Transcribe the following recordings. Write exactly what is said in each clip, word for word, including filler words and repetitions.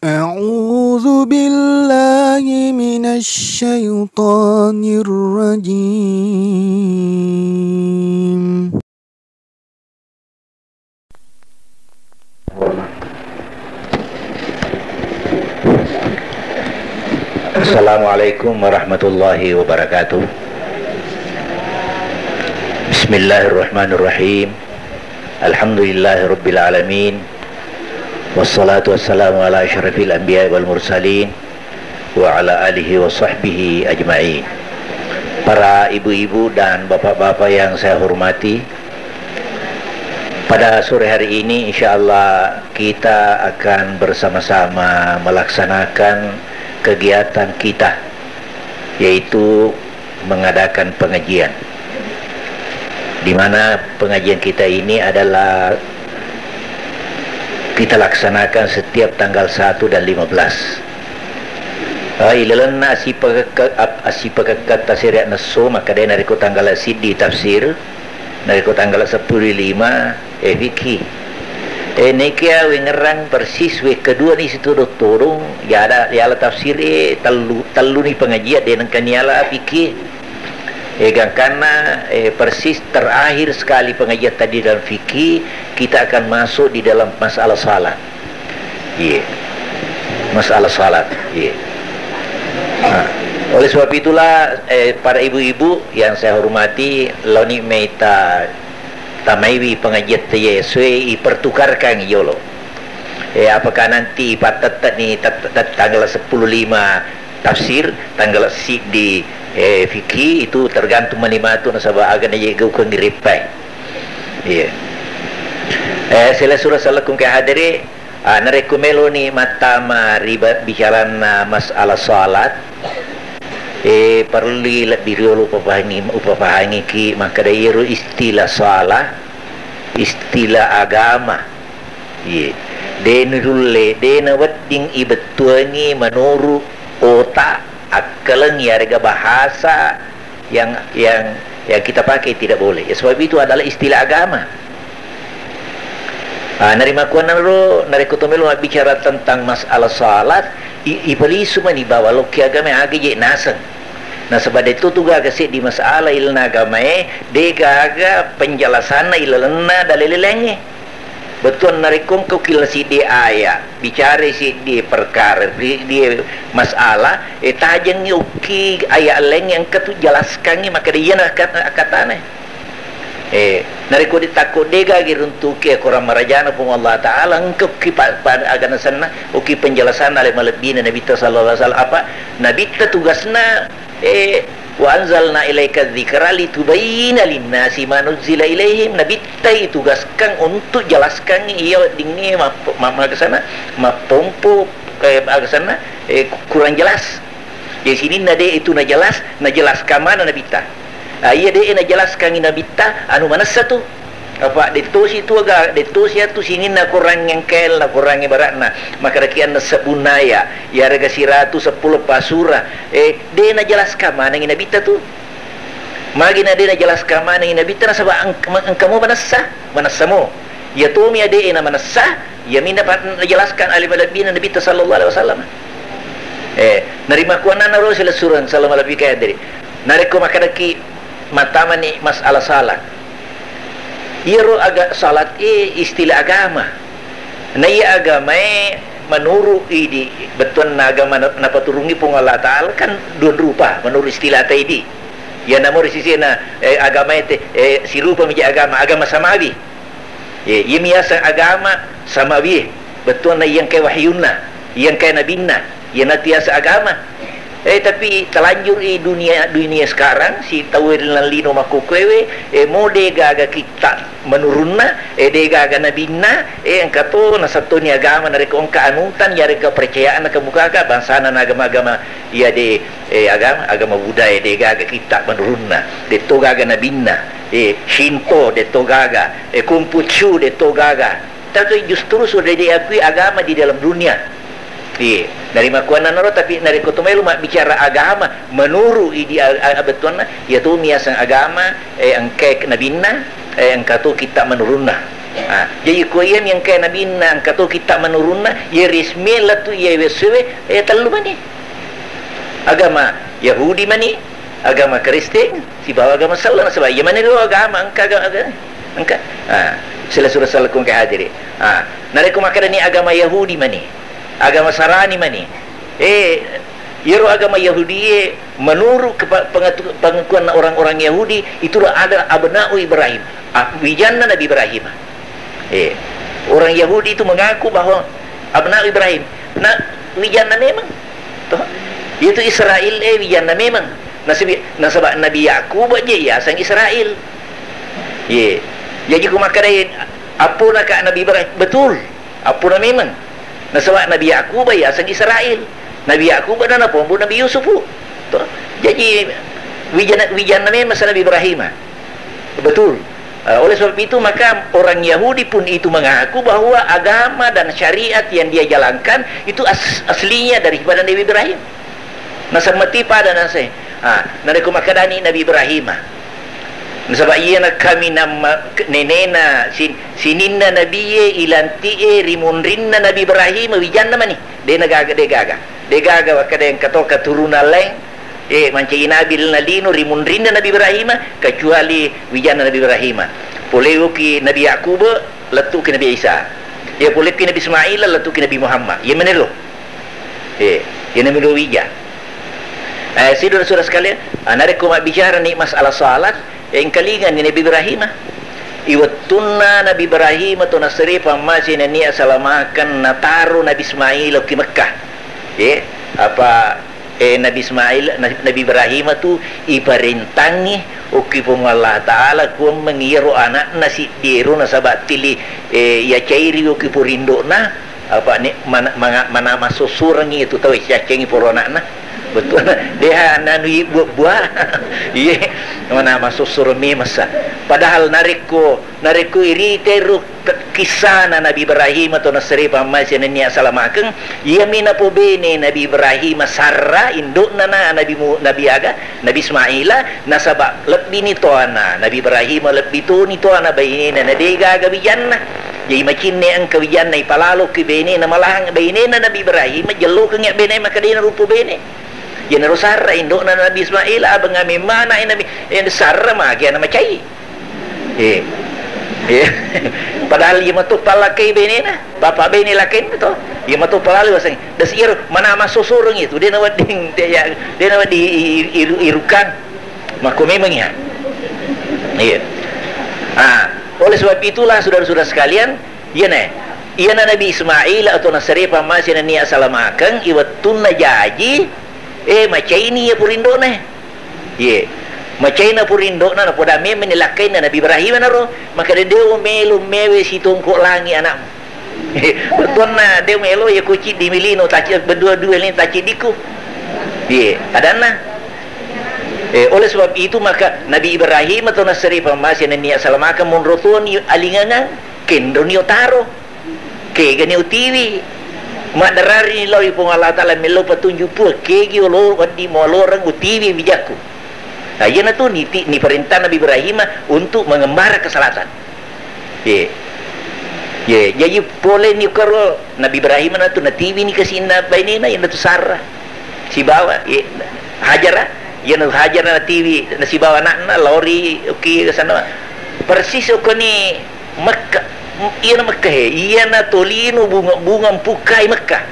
أعوذ بالله من الشيطان الرجيم. السلام عليكم ورحمة الله وبركاته. بسم الله الرحمن الرحيم. الحمد لله رب العالمين. والصلاة والسلام على أشرف الأنبياء والمرسلين وعلى آله وصحبه أجمعين. Para ibu-ibu dan bapak-bapak yang saya hormati, pada sore hari ini, insya Allah, kita akan bersama-sama melaksanakan kegiatan kita, yaitu mengadakan pengajian, di mana pengajian kita ini adalah kita laksanakan setiap tanggal satu dan lima belas. Ah, ilalenna asipakekka-, ap-, asipakekkatta sere'na esso, maka de narekko tanggal siddi tafsir, narekko tanggal seppulo lima, eh, fikih. Eh, nekia wengerang persis, we kedua ni situdong-todong, ya ada, ya ala tafsir, eh, tellu, tellu ni pengajian, de nengka niala fikih. Eh, gangkanna, eh, persis terakhir sekali pengajian tadi dalam fikih, kita akan masuk di dalam masalah salat. Iya. Masalah salat. Iya. Nah, oleh sebab itulah, eh, para ibu-ibu yang saya hormati, laoni meta tamaiwi pengajian teye sue ipertukarkan yolo. Eh, apakah nanti ipattettani tet-, tet-, tanggal seppulo lima tafsir, tanggal siddi, eh, fikih, itu tergantung mani matu nasaba aga naje gaukeng rippai. Iya. Eh, sila surah salakung ke hadere, ah, narekko meloni mattama ri ba-, bicaranna masalah salat, eh, perlu lebbi riolo upapahangi, upapahangiki makkeda iyaro istilah salah, istilah agama. Iye. De nulle, de nawedding ibettuangi menurut otak, akkaleng, yarega bahasa yang, yang, yang kita pakai tidak boleh. Ya, sebab itu adalah istilah agama. Ah, narimakkuannanaro, narekko to melo mabbicara tentang masalah salat, i-, ipalisu mani bahwa lokki agama agi je naseng. Nasaba de tu, tu gaga seddi masalah ilalenna agamae, de gaga penjelasanna ilalenna dalil laingnge. Bettuanna narekko engka ukilang siddi aya, bicara siddi perkara, siddi masalah, eh, tajengngi ukki aya laing engka tu jelaskangngi, makkeda iyana kat-, katana. Eh, narekko ditakko de gaga runtuki Akorang marajana Puang Allah Ta'ala, engka ukki pa-, pa-, agana senna, ukki penjelasanna ale malebbina Nabitta sallallahu alaihi wasallam. Apa? Nabitta tugasna Eh, wa anzalna ilaika dzikra litubayyina linnasi ma nuzzila ilaihim. Nabittai tugaskan untuk jelaskan iya weddingnge map-, ma-, magasana, mappompo, eh, magasana, eh, ku-, kurang jelas. Jadi sininna de itu najelas, najelaskan mana Nabitta. Ah, iya de najelaskan Nabitta, anu manessa tu. Apa, dettosi tu aga, dettosi atu sininna Korang engkae, na Korang ibaratna, makarakianna sebunaya, yarega siratu seppulo pasura, eh, de najelaskan manengi Nabitta tu. Magi na de najelaskan manengi Nabitta, nasaba eng-, engkamo manessa, manessamo. Iya tomi ade na manessa, iya minna pa-, najelaskan ale malebbina Nabitta sallallahu alaihi wasallam. Eh, narimakkuannanaro silessureng salama lebbi kaya diri. Narekko makkedaki mattamani masalah salat. Iyaro aga-, salat e istilah agama. Na iya agamae menurut idi, bettuanna agama na-, napaturungi Puang Allah Ta'ala kan dua rupa menurut istilah ta idi. Iya namo ri sisina, eh, agamae te, eh, sirupa miji agama, agama samawi. Ye, iyami yaseng agama samawie, bettuanna iyengkae wahyunna, iyengkae nabinna, iyanatu yaseng agama. Eh, tapi telanjur i dunia, dunia sekarang, si tau ri laleng lino makkukkuewe, eh, mo de gaga kitta menurunna, eh, de gaga nabinna, eh, engka to nasettoni agama narekko engka anutan, yarega percayaanna kemukaga bangsana na agama-agama iya de, eh, agama, agama budaya de gaga kitta menurunna, de to gaga nabinna. Eh, Shinto de to gaga, eh, Kungfucu de to gaga. Tapi justru sudah diakui agama di dalam dunia. Iya, narimakkuannanaro, tapi narekko to melo mabbicara agama, menurut idi a-, a-, bettuanna, iya to miaseng agama, eh, engkae nabinna, eh, engka to kitta menurunna. Ah, jadi ko iya mi engka nabinna, engka to kitta menurunna, iya resmi lettu iya wessowe, eh, tellu mani. Agama Yahudi mani, agama Kristen, sibawa agama Islam, nasaba iya mani ro agama, engka agama, agama, engka. Ah, sila sura salakung ke hadiri. Ah, narekko makkedani agama Yahudi mani, agama Sarani mani. Eh, iyaro agama Yahudi e, menurut kepa-, pengatu-, pengakuan orang-orang Yahudi, itulah ada abna'u Ibrahim. Ah, wijanna Nabi Ibrahim. Eh, orang Yahudi itu mengaku bahwa abna'u Ibrahim. Nah, wijanna memang. Toh? Itu Israel, eh, wijanna memang. Nasabi-, nasaba Nabi Yakub aja yaseng Israel. Ye. Jadi ku makkadai, "Appona ka Nabi Ibrahim?" Betul. Appona memang. Nasaba Nabi Yakub yaseng Israel. Nabi Yakub na napombo Nabi Yusuf. Toh? Jadi, wijanna, wijanna memang sa Nabi Ibrahim. Betul. Eh, oleh sebab itu, maka orang Yahudi pun itu mengaku bahwa agama dan syariat yang dia jalankan itu as-, aslinya daripada Nabi Ibrahim. Nasemmati pada nase. Ah, narekko makkedani Nabi Ibrahim. Nasaba iyana kaminang ma-, nenena sin-, sininna nabie, ilantie, ri munrinna Nabi Ibrahim, wijanna mani. De nagaga, de gaga. De gaga wakkeda engka to keturunan lain, eh, mancaji nabi na lino ri munrinna Nabi Ibrahim, kecuali wijanna Nabi Ibrahim. Polewoki Nabi Yakub, lettuki Nabi Isa. Ya, polewoki Nabi Ismail, lettuki Nabi Muhammad. Iya menero. Eh, iyana melo wija. Eh, saudara-saudara sekalian, ah, narekko mabbicara ni masalah salat, eh, engkalingani Nabi Ibrahim. Iwettunna Nabi Ibrahim to nasere pammase nennia salamakeng nataro Nabi Ismail ki Mekkah. Eh, apa, eh, Nabi Ismail, Nabi, Nabi Ibrahim tu iparentangi okki Puang Allah Ta'ala kuammengi iyaro anakna siddiero nasaba tili, eh, yacairi okki porindokna. Apa ni mana-, manga-, mana massussurengngi itu tau caccengngi poro anakna. Betul. Deha nanu i buah-buah. Iye, mana massussureng mi masa. Padahal narekko, narekko irite ru ke-, kissana Nabi Ibrahim atau nasere pammase nennia salamakeng, iya mi napobene Nabi Ibrahim Sarra, indokna na Nabi Mu-, Nabi aga, Nabi Ismaila, nasaba lebbi ni toana Nabi Ibrahim, lebbi toni toana bainena, na de gaga wijanna. Jadi macinne engka wijanna ipalaloki benena, malahang benena Nabi Ibrahim jellokengngi bene makkedena rupa bene. Iyanaro Sarra indokna Nabi Ismail, abang amemmana Nabi, eh, Sarra magi ana macai. Eh. Eh. Padahal iya matu palakai benena, papa bene lakenna to. Iya matu palalo waseng. Das iyaro mana massussureng itu, de nawedding, de ya, de nawedding i-, i-, iru-, irukang. Makko memang iya. Iya. Ah, oleh sebab itulah saudara-saudara sekalian, iyana, iyana Nabi Ismail atau nasere pammase nennia salamakeng, iwettunna jaji, eh, macaini iya purindona. Ye. Macaina purindona, napoda memang ni lakkainna Nabi Ibrahim naro, maka de, de melo mewe sitongko langi anakmu. Bettuanna de melo ya kuci di milino taci berdua-dua ni taci diku. Ye, adanna. Eh, oleh sebab itu maka Nabi Ibrahim atau nasere pammase nennia salamakeng monro toni alingangang, kendroni otaro. Kegani utiwi. Maddarari lao ri Puang Allah Ta'ala, mello petunjuk Puang, kegi olo wedding mualoreng utiwi bijakku. Nah, iyana tu niti-, ni perintah Nabi Ibrahim untuk mengembara ke selatan. Ye. Ye, jaji pole ni karo Nabi Ibrahim na tu natiwi ni kasinna bainena, iyana tu Sarah. Sibawa, ye, Hajara, iyana Hajara natiwi, nasibawa anakna, lao ri, oke, ke sana. Persis okoni Mekka, iyana Mekka he, iyana tolino bunga-bunga mpukkai Mekka.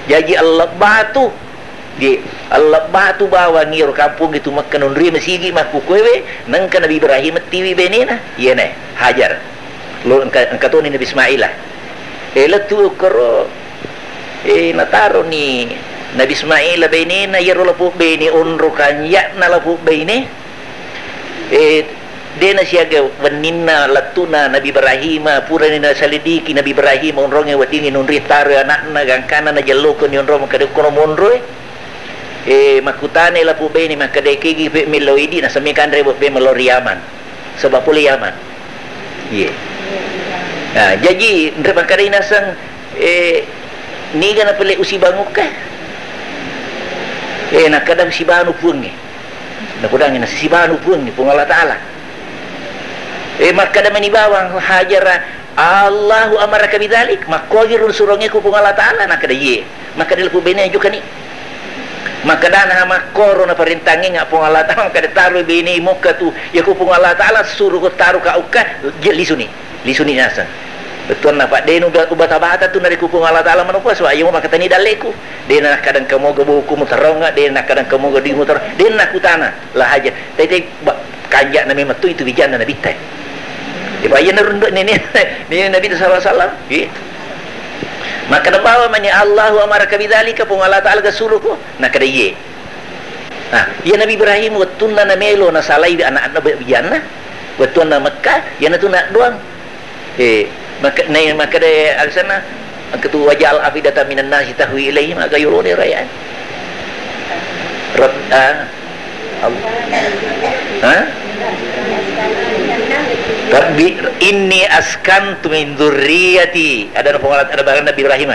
Jaji Allah batu, di Allah batu bawang iyaro kampung itu Mekka nonroi masigi makkukkuewe, nengka Nabi Ibrahim tiwi benena, iyana Hajar. Lo engka, engka toni Nabi Ismaila. Eh, lettu koro, eh, nataroni Nabi Ismaila benena, iyaro lapo bene onro kanja'na lapo bene. Eh, de nasiaga wenninna lettu'na Nabi Ibrahima, purani naselidiki Nabi Ibrahima onrongnge weddingnge nonroi taro ana'na, gangkanna najellokeng ni onrong makkeda okkono monroe. Eh, makkutanai lapu bene makkeda, kegi pe mello idi, naseng mi kanre bebbe mello ri Yaman. Saba pole Yaman. Iye. Nah, jaji nre makkedai naseng, eh, niga napelle usibangukka? Eh, nakkeda usibanu Puangnge. Napodangngi nasibanu Puangnge, Puang Allah Ta'ala. Eh, makkeda mani bawang Hajara, "Allahu amaraka bidzalik?" Makkogi rung surongnge ku Puang Allah Ta'ala? Nakkeda, "Iye." Makkeda, "Lepu bene jukani." Makkedana, "Makkoro naparentangengnga Puang Allah Ta'ala, makkeda taro bene mokka tu, iya ku Puang Allah Ta'ala suruh ko taro ka ukka, je-, lisuni. Lisuni naseng." Bettuanna, Pak, de' nu uba-, ubata-bata tu narekko Puang Allah Ta'ala manopo, sebab iya mo makkatani dalleku. De' nakkadang kamoga boku mutarong, de' nakkadang kamoga dui mutarong, de' nakutana, la haja. Tete ba-, kanja'na memang tu itu wijanna Nabitta. Ipa iya narunduk nene, nene Nabi sallallahu alaihi wasallam. Iya. Makkeda bawa mani, "Allahu amaraka bidzalika?" Puang Allah Ta'ala ga suruh ko? Nakkeda, "Iye." Nah, iya Nabi Ibrahim wettunna namelo nasalai anak-anak wijanna, wettunna Mekka, iyanatu nak doang. Eh, maka, nai, makkeda agasana, engka tu, "Waj'al afidatan minan nasi tahwi ilaihim," aga yolone raya. Rab-, ah, Al-, ha? "Rabbi inni askantu min dzurriyyati," ada na Puang Allah, ada barang Nabi Ibrahim,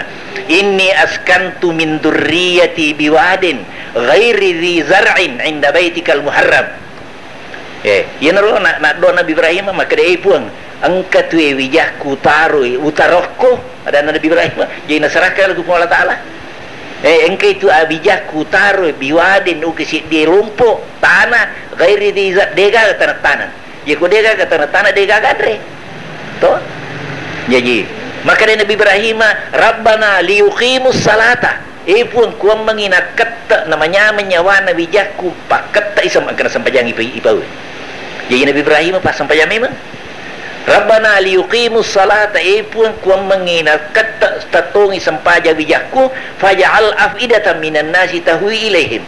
"Inni askantu min dzurriyyati biwadin ghairi dzi zar'in 'inda baitikal muharram." Eh, iyanaro na, na doa Nabi Ibrahim, makkeda, "Eh, Puang, engka tu, eh, wijakku taroi utarokko," adanna Nabi Ibrahim, jadi naserahkan laku Puang Allah Ta'ala. Eh, engka itu, ah, wijakku taroi biwadin, uki siddi lompo, tanah, ghairi dzi zar-, degaga tanah-tanah. Iya ko degaga tanah-tanah, degaga anre. To? Jaji, makkeda Nabi Ibrahim, "Rabbana liyuqimus salata." Eh, Puang, kuammengi nakkette namanyameng nyawana wijakku, pakkette isem-, engkana sempajangi ipa-, ipau. Jaji Nabi Ibrahim passempajang memeng. "Rabbana liyuqimus salata," eh, Puang, kuammengi nakkette tattongi sempajang wijakku, "faj'al af'idatan minan nasi tahwi ilaihim."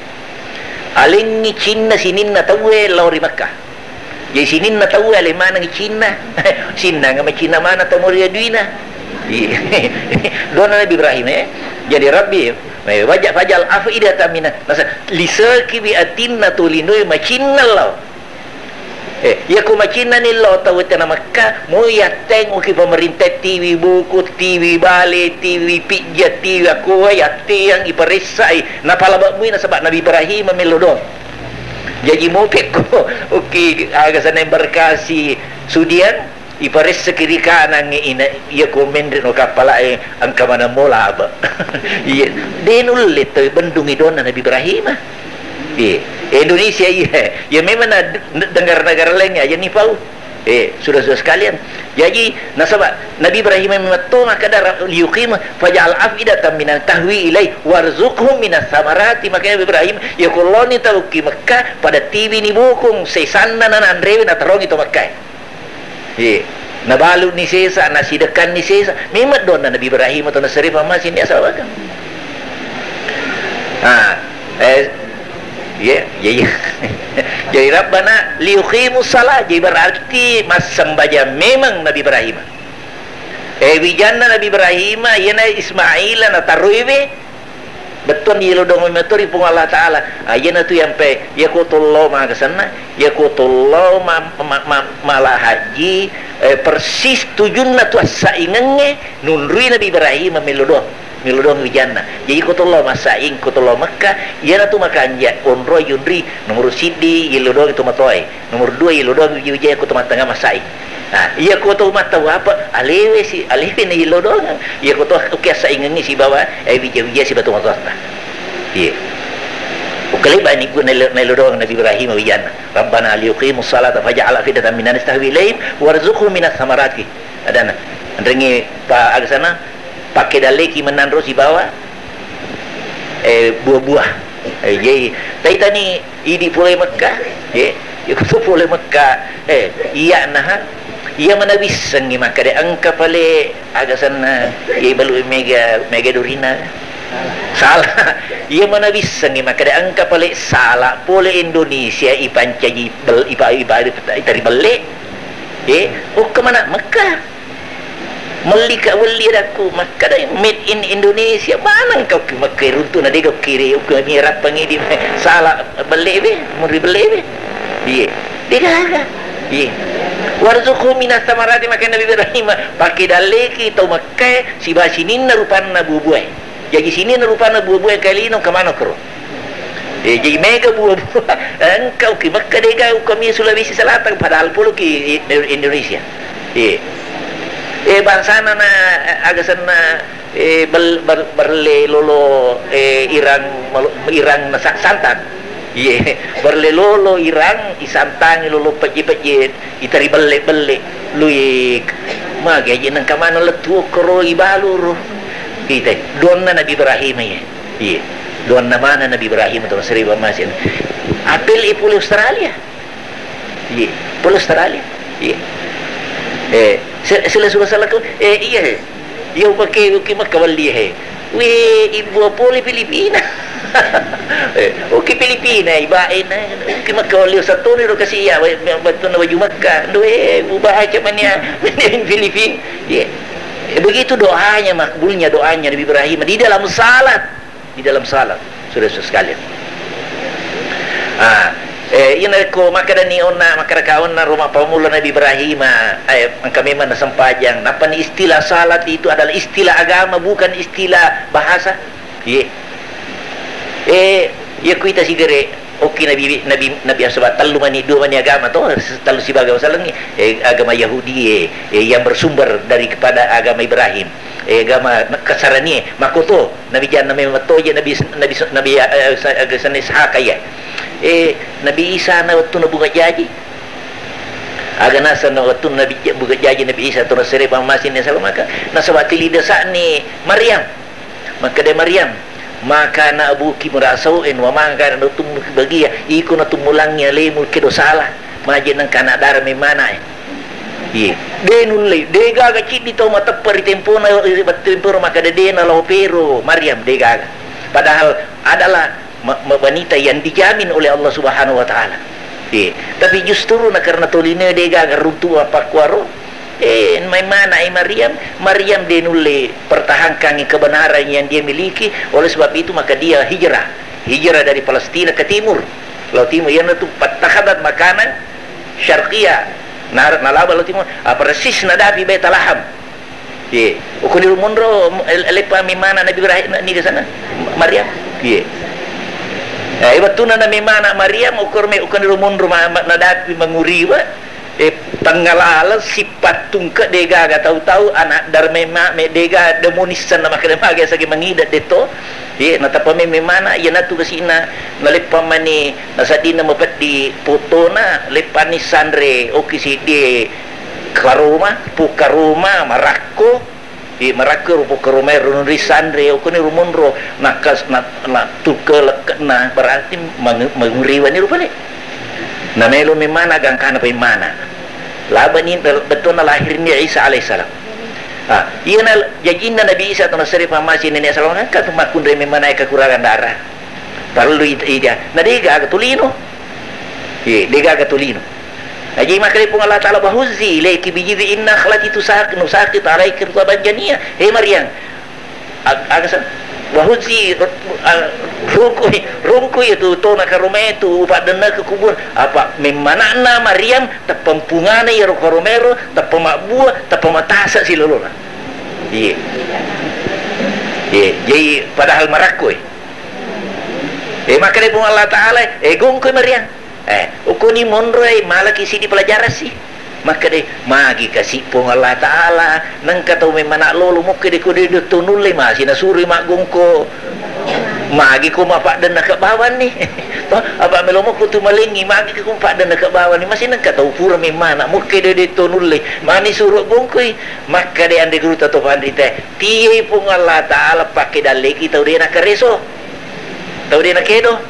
Alengngi cinna sininna tauwe lao ri Makkah. Jadi sininna tauwe ale maneng cinna. Sinnanga macinna mana tau mori duina. Iya. Doana Nabi Ibrahim, eh. Jadi Rabbi, eh, waja-, faj'al af'idatan mina-, nasa-, lisekiwi atinna tolinoe macinna lao. Eh, iya ko macinna ni lao tau tena Mekka, mo yatteng uki pemerintah tiwi buku, tiwi bale, tiwi pijja, tiwi akua, yatteang, iparessai, napalabak mui nasaba Nabi Ibrahim melo doang. Jaji mopekko, oke, aga sana embarkasi Sudiang, iparessaki ri kanangnge ina, iya ko menre no kappala e, engka maneng mola aba. Iya, de nulle to bendungi dona Nabi Ibrahim. Iya, Indonesia iya, ya memang na-, negara-negara lain aja ni pau. Eh, sudah-sudah sekalian. Jaji, nasaba Nabi Ibrahim memang to makkeda ra-, liyuqima faj'al af'idatan minan tahwi ilai warzuqhum minas samarati. Makanya Nabi Ibrahim, ya kulloni tau ki Mekka, pada tiwi ni bokong, sesanna na nanrewe na tarongi to Mekka. Ye. Nabalu ni sesa, nasidekkan ni sesa. Memang dona Nabi Ibrahim atau Nasrif masih ni asal bakal. Ah, eh, Iya, iya, iya. Jadi Rabbana liyuqimus shalah, jadi berarti massembajang memang Nabi Ibrahim. Eh, wijanna Nabi Ibrahim, iyana Ismail na taruiwe, bettuanni yelodong meto ri Puang Allah Ta'ala. Ah, iyana tu yang pe, iya ko tollo magasanna, iya ko tollo ma-, ma-, ma-, mala haji, eh, persis tujunna tu assaingengnge, nunrui Nabi Ibrahim melodong. Melo doang wijanna. Jadi ko tollo massaing, ko tollo Mekka, iyana tu makanja onroi yunri, nomor siddi, yello doang to matoae. Nomor dua, yello doang wija-wija ko to mattengnga massaing. Nah, iya ko to mattawapa, alewe si, alewe na yello doang. Iya ko to, oke, assaingengngi sibawa, eh, wija-wija siba to matoatta. Iya. Ukaleba ni guna nelo, nelo doang Nabi Ibrahim wijanna. Rabbana liyuqimus salata faj'al afidatan minan nasi tahwi ilaihim warzuqhum minas samarati. Adana. Anrengngi pa agasana, pake dalleki menanro sibawa, eh, buah-buah. Eh, jadi, taitani idi pole Mekka, ye, iko tu pole Mekka, eh, iya naha, iya mana wissengngi makkeda engka pale agasanna, ye balu mega, mega durina. Salah. Iya mana wissengngi makkeda engka pale salah pole Indonesia ipancaji bel-, ipa-, ipa-, itari belle. Eh, okka mana Mekka. Melli ka welli adakku, makkadai made in Indonesia, maneng kau ki Mekka runtu na dega kiri, uku mi rappangi di sala belle be, muri belle be. Iye. Dega aga. Iye. Warzuqhum minas samarati, makkeda Nabi Ibrahim, pake dalleki tau Mekka siba sininna rupanna buah-buah. Jaji sininna rupanna buah-buah engka lino, engka maneng koro. Eh, jaji mega buah-buah. Engka uki Mekka dega, uka mi Sulawesi Selatan, padahal polo ki Indonesia. Eh. Eh, bangsana na, eh, aga senna, eh, bel-, ber-, berle lolo, eh, irang malo-, irang na sa-, santang. Iye, berle lolo irang, isantangi lolo pejje-pejje, itari belle-belle. Lui, mage aja nengka mana lettu okkoro ibaluru. Ite, donna Nabi Ibrahim, iye. Iye, donna mana Nabi Ibrahim to seribu masin. Apel ipule Australia. Iye, pole Australia. Iye. Eh, se-, sila suka salah ko, eh, iya, he. Iya, upake, uki makawalli, he. We, ibu pole Filipina. Eh, uki Filipina, iba, eh, na, uki makawalli, usatoni ro kasi, iya, we, betona baju Makkah. Ndo, eh, uba aja mania, mania Filipin. Iye. Eh, begitu doanya, makbulnya doanya Nabi Ibrahim di dalam salat. Di dalam salat, saudara-saudara sekalian. Ah, eh, ina ko makkadani onna, makkaraka onna ruma pammula Nabi Ibrahim, eh, engka memang nasempajang. Napani istilah salat itu adalah istilah agama, bukan istilah bahasa. Iye. Eh, iya kuita sigere, oki Nabi, Nabi, Nabi, sebab tellu mani, dua mani agama to, tellu sibaga masalah ni, eh, agama Yahudi, eh, eh, yang bersumber daripada agama Ibrahim. Eh, agama Nasrani, eh, makoto. Nabi janna memang toje Nabi, Nabi, Nabi, eh, sa-, aga senna Ishak iya. Eh, Nabi Isa na wettunna bunga jaji. Aga naseng na wettunna Nabi ja-, bunga jaji Nabi Isa to nasere pammasini salamaka. Nasaba tili desa'ni Maryam. Makkeda Maryam, "Maka na abuki murasau en wa maka na tummuki bagia, iko na tummulangi alemu kedo salah." Maje nengka anak dara memana, eh. Iye. De nulle, de gaga ciddi tau mateppa ri tempona, ri temporo makkeda de nalao pero Maryam, de gaga. Padahal adalah ma-, ma-, wanita yang dijamin oleh Allah Subhanahu wa Ta'ala. Iye. Tapi justru na karena tolino de gaga runtu apa kuaro, eh, memana, eh, Maryam, Maryam de nulle pertahankan kebenaran yang dia miliki, oleh sebab itu maka dia hijrah. Hijrah dari Palestina ke timur. Lao timur, iyanatu pattakhadat makanan syarqiyah. Nar-, nalaba lao timur, ah, persis nadapi Baitalaham. Ye, ukuniro monro, el-, leppa memana Nabi Ibrahim, na-, niga sana? Maryam. Ye. Eh, wettuna na memana Maryam, ukur me-, ukuniro monro ma-, ma-, nadapi manguriwa, eh, tengnga laleng sippattungke de gaga tau-tau anak darmai ma-, me de gaga demonissenna makkeda mage sage mangida de to. Ye, natappa me-, memana, iyanatu kasi'na, naleppa mani, nasaddinna mapeddi potona, leppani sanre, oki siddi karoma, pu karoma, marakko, ye, marakko ro pu karoma ro nuri sanre, okoni ro monro, nakas-, na-, na tuke lekke'na, berarti mang-, manguriwani ro pale. Namelo memana gangkana pemana. Labani, bettuanna lahirni Isa alaihissalam. Ah, iyana jajinna Nabi Isa to nasere pamasi nenek salawang engka tu makkunrai memana eka kuragan darah. Parellu ita, ida. Na de gaga tolino. Ye, de gaga tolino. Aji makkeda Puang Allah Ta'ala, "Wa huzzi ilaiki bi jiz'in nakhlati tusaq-, nusaqit alaiki rutaban janiya." He Maryam, ag-, aga sa-, "Wa huzzi, a-, rungkui, rungkui itu tona karomai tu upaddennaka kubur." Apa memmana'na Maryam, teppa mpungana iyaro karomero, teppa mabbua, teppa matasa silolona. Iye. Iye, jadi padahal marakkoi. Eh, makkeda Puang Allah Ta'ala, eh, gongkoi Maryam. Eh, ukkoni monroi, malaki sidi pelajaran si. Makkeda, magi kasi Puang Allah Ta'ala, nengka tau memana lolo mukke de kode de to nulle masi nasuroi maggongko. Magi ko mapaddenna ke bawang ni. To, apa melo mokko tu malengi, magi ko paddenna ke bawang ni, masi nengka tau pura memana mukke de de to nulle. Mani suro gongkoi, makkeda anre guru tato panrita. Tiai Puang Allah Ta'ala pake dalleki tau de nakareso. Tau de nakedo.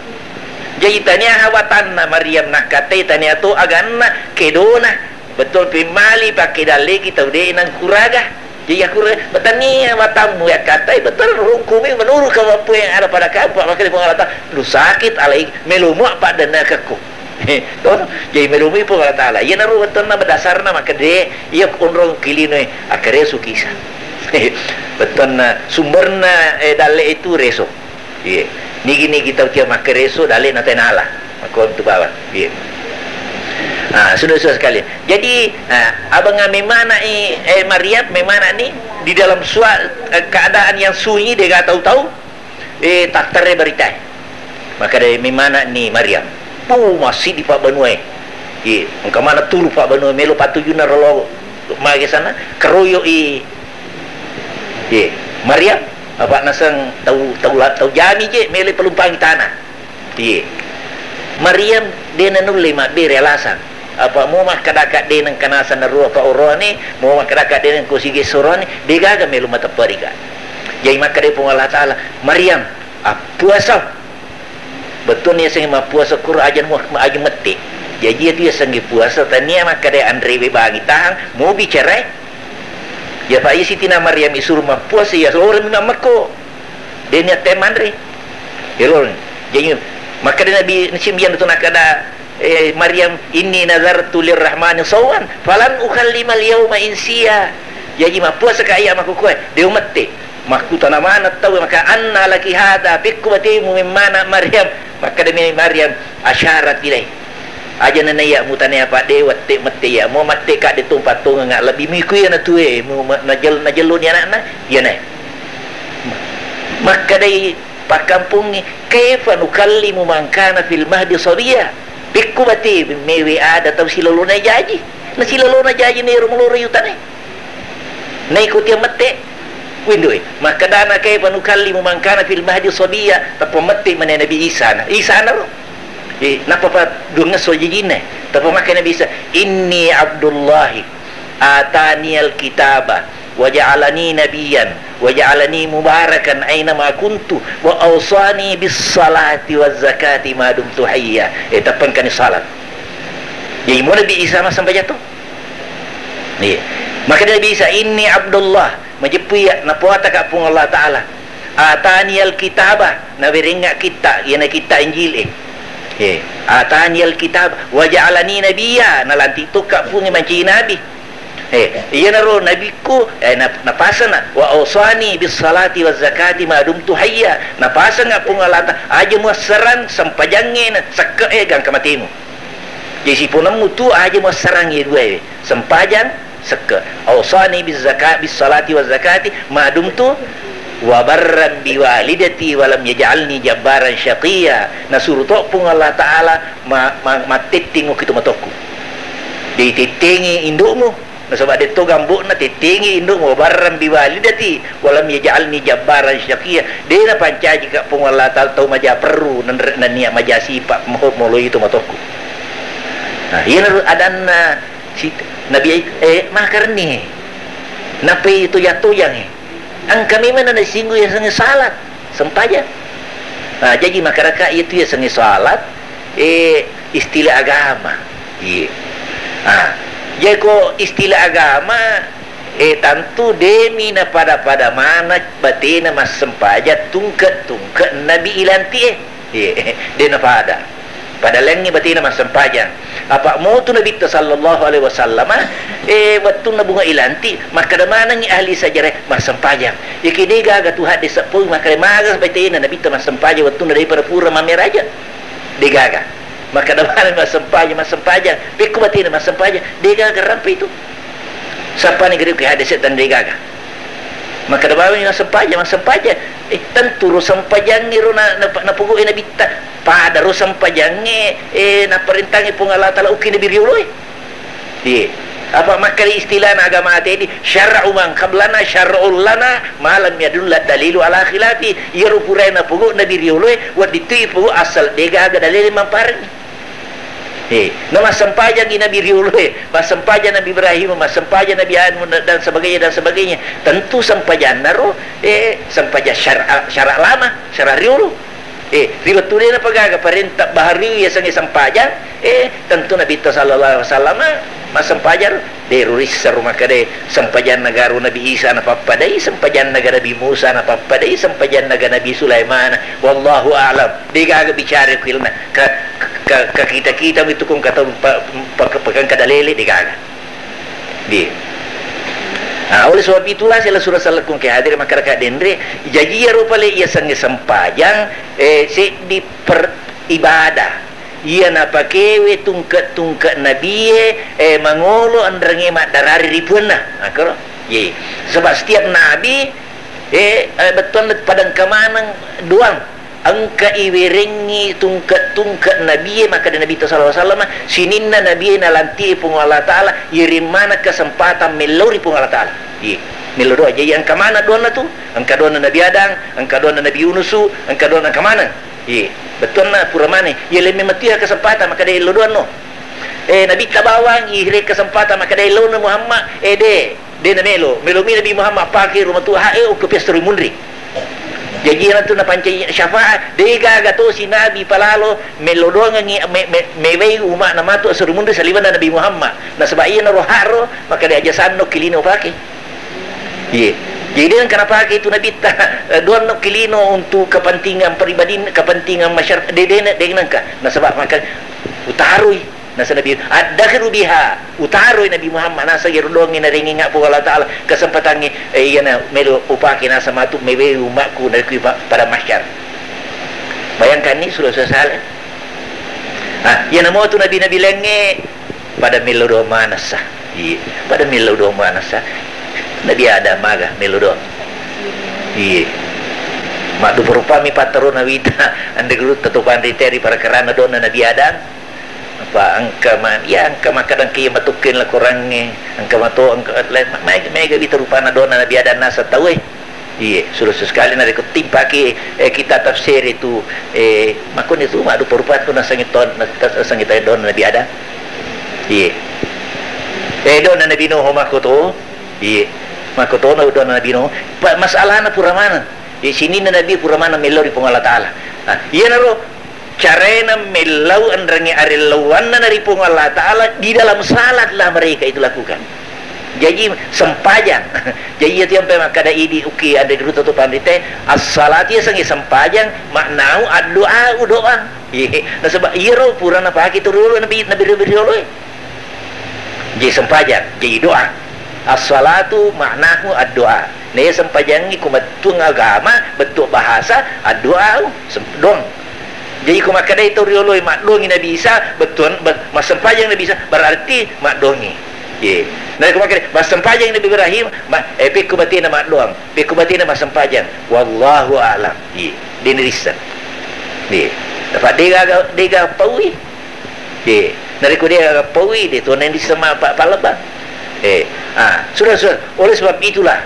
Jaji tania hawatanna Maryam nakkatai tania to aganna kedona. Betul pemmali pake dalleki tau de nangkuraga. Jaji aku re-, betania watammu yakkatai betul rungkumi menurut kemampuan yang ada pada kamu, Pak, makkeda Puang Allah Ta'ala, "Lu sakit alai melomo apa dana kekku." To, jadi melomoi Puang Allah Ta'ala. Iyanaro wettunna berdasarna makkeda, iya onrong kilinoi, akkareso kisa. Wettunna sumberna, eh, dalle itu reso. Iya. Nigi-nigi tau tia makkareso, dalle na tenala. Makkontu bawang. Iya. Ah, sudah-sudah sekalian. Jadi, ah, abang memana i, eh, Maryam memana ni di dalam sua-, eh, keadaan yang sunyi, de ga tau-tau, eh, tattare beritae. Makkeda memana ni Maryam. Pu, masih di Pak Banua e. Iya, engka mana turu Pak Banua melo patujunna rolo. Magi sana keroyoi, ye, Maryam, apa naseng tau, tau la-, tau jami je mele pelumpangi tanah. Ye. Maryam de nanulle mabbere alasan. Apa mo makkadaka de nengka naseng narua pa oroane, mo makkadaka de nengko sige soroane, de gaga melu matepperika. Jadi makkada Puang Allah Ta'ala, "Maryam, appuasa." Bettuanna yasengnge mappuasa kuro aja mu-, aja mette. Jaji iyatu yasengnge puasa tania makkada anrewe bangi tahang, mo bicarae. Ya, Pak, iya Sitina Maryam isuru mappuasa, ya loremi mammekko. Deni atte manre. Ya loreng. Jaji makkada Nabi, nasimbiyang tu nakkada, eh, Maryam, "Inni nazartu lirrahmani sauman, falan ukallimal yauma insiya." Jaji mappuasa ka iya makkukue, de umette. Makkutana maneng tau, maka, "Anna laki hada, pekku batemu memmana Maryam?" Makkadami Maryam, "Asyarat ilai." Aja nana iya mutanai apa de wette mette iya. Mo mette ka de tumpa tongeng lebbi miku iya na tue, mu ma-, najel-, najelloni anakna, iya nae. Makkadai pakkampungnge, "Kaifa nukallimu man kana fil mahdi sabiya?" Pekku bate mewe ada tau silolona jaji. Na silolona jaji nero muloro yutane. Naikuti mette. Windoe. Makkadana, "Kaifa nukallimu man kana fil mahdi sabiya?" Tappa mette mane Nabi Isa na. Isa na ro. Eh, nappa pa duangngesso jajinna. Tappa makkeda Nabi Isa, "Inni Abdullahi." Ataniyal kitaba wa ja'alani nabiyyan wa ja'alani mubarakan aina ma kuntu wa awsani bis salati waz zakati ma dumtu hayya. Eh, tappengkani salat. Jadi mo Nabi Isa massempajang to. Iya. Maka Nabi Isa, "Inni Abdullah," majeppu iya, napoataka Puang Allah Ta'ala. "Ataniyal kitaba," nawerengnga kitta, iyana kitta Injil e. Eh, "Ataniyal kitaba wa ja'alani nabiyya," nalanti tokka Puang mancaji nabi. Eh, iyanaro nabikku, eh, nap-, napasana, "Wa ausani bis salati waz zakati ma dumtu hayya." Napasanga Puang Allah Ta-, aja muassarang sempajangnge na sekke e gangka matemu. Jadi siponemmu tu aja muassarang iye duae, sempajang, sekke. "Ausani biz zaka-, bis salati waz zakati ma dumtu wa barran bi walidati wa lam yaj'alni jabbaran syaqiyya." Nasuru to Puang Allah Ta'ala ma-, ma-, mattetting okki to matokku. Ditettengi indukmu, nasaba detto gambokna, tettengi indukmu, "Wa barran bi walidati wa lam yaj'alni jabbaran syaqiyya." De napancaji ka Puang Allah Ta'ala tau maja perru, nenre-, nennia maja sipa moho moloi to matokku. Nah, iyanaro adanna Si-, Nabi Ai-, eh, makarenni. Nappai tojang-tojangngi. Engka memang na nasinggung yasengnge salat, sempajang. Nah, jaji makaraka itu yasengnge salat, eh, istilah agama. Iya. Ah, jadi ko istilah agama, eh, tentu demi na pada-pada mana batena massempajang tungke-tungke Nabi ilanti, eh. Iya, de napada. Pada laingngi batena massempajang. Apa motu Nabitta sallallahu alaihi wasallam, eh, wettunna bunga ilanti, makkada manengngi ahli sejarah massempajang. Yake de gaga tu hadde seppo, makkada maga batena Nabitta massempajang wettunna daripada pura mammeraja. De gaga. Makkada maneng massempajang, massempajang. Pekku batena massempajang, de gaga rampe itu. Sappani gare ke hadde setan de gaga. Makkada bawang massempajang, massempajang. Eh, tentu ro sempajangnge ro na, na, napogoe Nabitta. Pada ro sempajangnge, eh, naparentangngi Puang Allah Ta'ala uki Nabi rioloe. Iya. Apa makkali istilahna agama tedi, syara'u man qablana syara'un lana ma lam yadulla dalilu ala khilafi. Iyaro purae napogo Nabi rioloe, wedding tu ipogo asal de gaga dalil mampareng. Eh, na massempajangi Nabi rioloe, massempajang Nabi Ibrahim, massempajang Nabi Adam, dan sebagainya, dan sebagainya. Tentu sempajanna ro, eh, sempajang syara, syara lama, syara riolo. Eh, ri wettu de napagaga parenta bahari yasengnge sempajang, eh, tentu Nabitta sallallahu alaihi wasallam massempajang ro. De ro risseng ro makkeda sempajanna garo Nabi Isa napappadai, sempajanna ga Nabi Musa napappadai, sempajanna ga Nabi Sulaiman. Wallahu a'lam. De gaga bicara kuilna. Ka, ka, ka kita-kita mitu kong kata pa, pa, pa, pakang kada lele de gaga. Di. Nah, oleh sebab itulah sela surah salakung ke hadir masyarakat denre. Jaji iyaro pale yasengnge sempajang, eh, seddi per ibadah. Iya napakewe tungke-tungke nabie, eh, mangolo enrengnge maddarari ri puanna. Akkoro? Ye. Sebab setiap nabi, eh, eh, bettuanna pada engka maneng doang. Engka iwerengngi tungke-tungke nabie, makkeda Nabitta sallallahu alaihi wasallam, sininna nabie nalanti'i Puang Allah Ta'ala, yereng maneng kesempatan mellau ri Puang Allah Ta'ala. Iye, mellau doa. Jadi engka maneng doanna tu, engka doanna Nabi Adam, engka doanna Nabi Yunusu, engka doanna engka maneng. Iye, bettuanna pura maneng. Iye, lemme metuya kesempatan, makkeda ellau doanno. Eh, Nabitta bawang, ihere kesempatan, makkeda ellauna Muhammad, eh, de. De namelo, melomi Nabi Muhammad pake rumah tua hae, okko piassero munri. Jaji iyanatu napancai syafaat, degaga tosi Nabi palalo, melo doangengngi, me-, me-, mewei umma'na matu assero munri saliwenna Nabi Muhammad. Nasaba iyanaro ha'ro, makkeda aja sanno kilino pake. Iye. Jadi de nengka napake itu Nabitta, eh, doanno kilino untuk kepentingan pribadi, kepentingan masyarakat, de, de, de nengka. Nasaba maka utaroi. Naseng Nabi, "Addakhiru biha," utaroi Nabi Muhammad, naseng iyaro doangnge narengengnga Puang Allah Ta'ala, kesempatangnge, eh, iyana melo upake naseng matu mewewi umma'ku narekko pa-, pada mahsyar. Bayangkanni, sudah selesai. Ah, iyana motu nabi-nabi laingnge pada mello doang manessa. Iya, pada mello doang manessa. Nabi Adam maga mello doang. Iya. Maddupa-rupami patterona wita, ande gurutta to panrita ri parakarana donna Nabi Adam. Apa engka ma-, iya, engka makkeda engka iya matukkeng lakorangnge, engka mato, engka le-, ma-, maega, maega wita rupanna donna Nabi Adam naseng tauwe. Iye, sudah sesekali narekko timpaki, eh, kita tafsir itu, eh, makkoni tu maddupa-rupa tu nasengi ton-, nas-, nasengi tauwe donna Nabi Adam. Iye. Eh, donna Nabi Nuh makko to. Iye. Makko to na donna Nabi Nuh. Pa-, masalahna pura maneng. Iye, sininna Nabi pura maneng mellau ri Puang Allah Ta'ala. Nah, iyanaro Carana mellau enrengnge arellauanna na ri Puang Allah Ta'ala di dalam salatlah mereka itu lakukan. Jaji sempajang. Jaji iyatu yang makkeda idi ukki anre gurutta to panrita, as-salat iya sengnge sempajang, maknau addu'a, doa. Iye, nasaba iyaro pura napake tu riolo nabi, nabi, nabi rioloe. Jadi sempajang, jadi doa. As-salatu ma'nahu addu'a. Naiya sempajangngi ko bettuang agama, bettuang bahasa, addu'a, sem-, doang. Jadi ko makkedai tau rioloe maddoangi Nabi Isa, bettuang, bet-, massempajang Nabi Isa, berarti maddoangi. Ye. Narekko makkeda, massempajang Nabi Ibrahim, ma-, eh, pekko batena maddoang, pekko batena massempajang. Wallahu a'lam. Ye. Dena risseng. Ye. Dapat dega, dega paui. Ye, narekko de gaga paui, de to neng disema pa-, palebang. Eh, ah, sudah, sudah. Oleh sebab itulah,